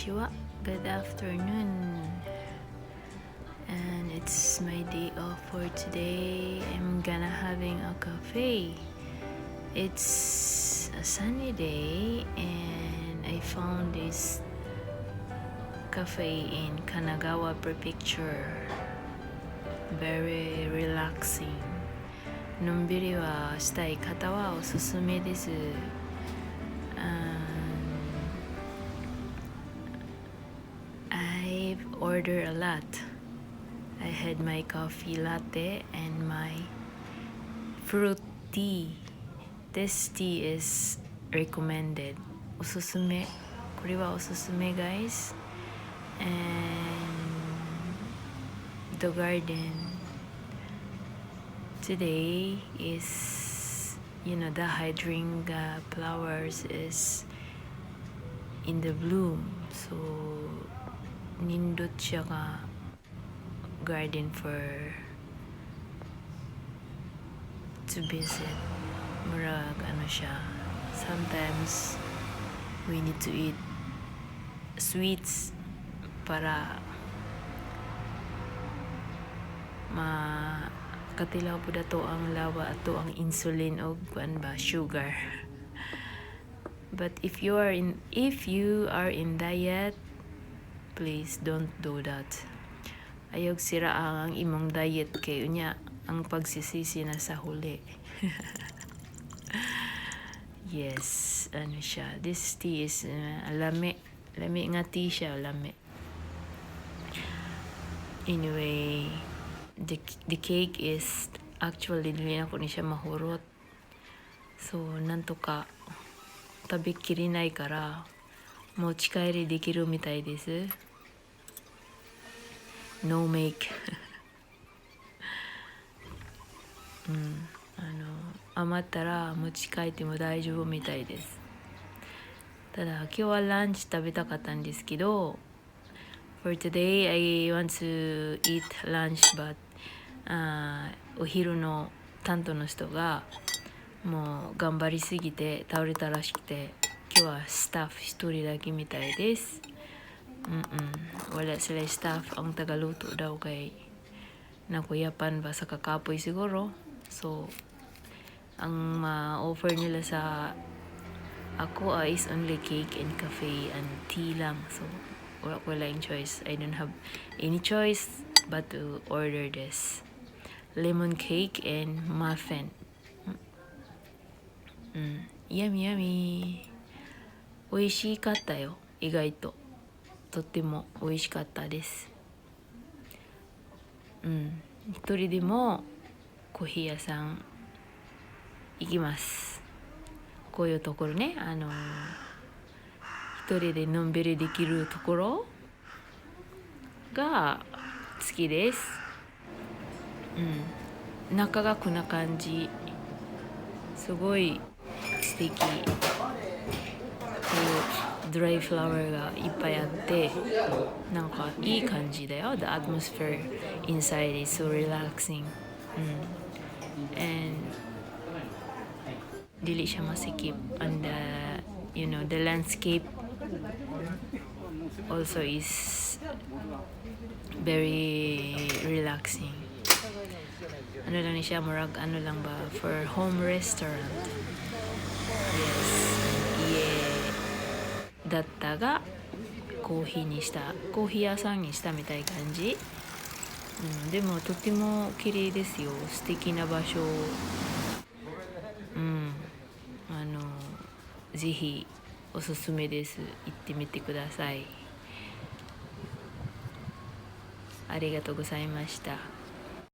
Konnichiwa. Good afternoon. And it's my day off for today. I'm gonna having a cafe. It's a sunny day and I found this cafe in Kanagawa Prefecture. Very relaxing. のんびりはしたい方はおすすめです。I've ordered a lot. I had my coffee latte and my fruit tea. This tea is recommended. おすすめ。これはおすすめ guys. And the garden today is the hydrangea flowers is in the bloom, so nindot siya nga garden for to visit. Murag ano siya, sometimes we need to eat sweets para makatilaw pud ato ang lawa, ato ang insulin og kuan ba, sugar. But if you are in diet, please don't do that. Ayaw sira ang imong diet kay unya ang pagsisisi na sa huli. Yes, ano siya, this tea is lami, lami nga tea siya, lami. Anyway, the cake is actually dili nako ni siya mahurot. So なんとか食べきれないから持ち帰りできるみたいです。 No make. うん、余ったら持ち帰っても大丈夫みたいです。ただ、今日はランチ食べたかったんですけど、 For today, I want to eat lunch, but お昼の担当の人がもう頑張りすぎて倒れたらしくて、今日はスタッフ一人だけみたいです。Wala sila staff. Ang tagaluto daw kay nakuyapan ba sa kakapoy siguro. So, ang ma-offer nila sa ako is only cake and cafe and tea lang. So, wala ko lang choice. I don't have any choice but to order this lemon cake and muffin. Yummy, yummy. 美味しかったよ。意外と。とっても美味しかったです。うん。一人でもコーヒー屋さん行きます。こういうところね、一人でのんびりできるところが好きです。うん。中がこんな感じ。すごい素敵。こうドライフラワーがいっぱいあって、なんかいい感じだよ。 The atmosphere inside is so relaxing. And dili siya masikip and the you know the landscape also is very relaxing. Ano lang ni siya, murag ano lang ba, for home restaurant. Yes, 家だったがコーヒーにした、コーヒー屋さんにしたみたい感じ。うん、でも、とても綺麗ですよ。素敵な場所。うん、ぜひおすすめです。行ってみてください。ありがとうございました。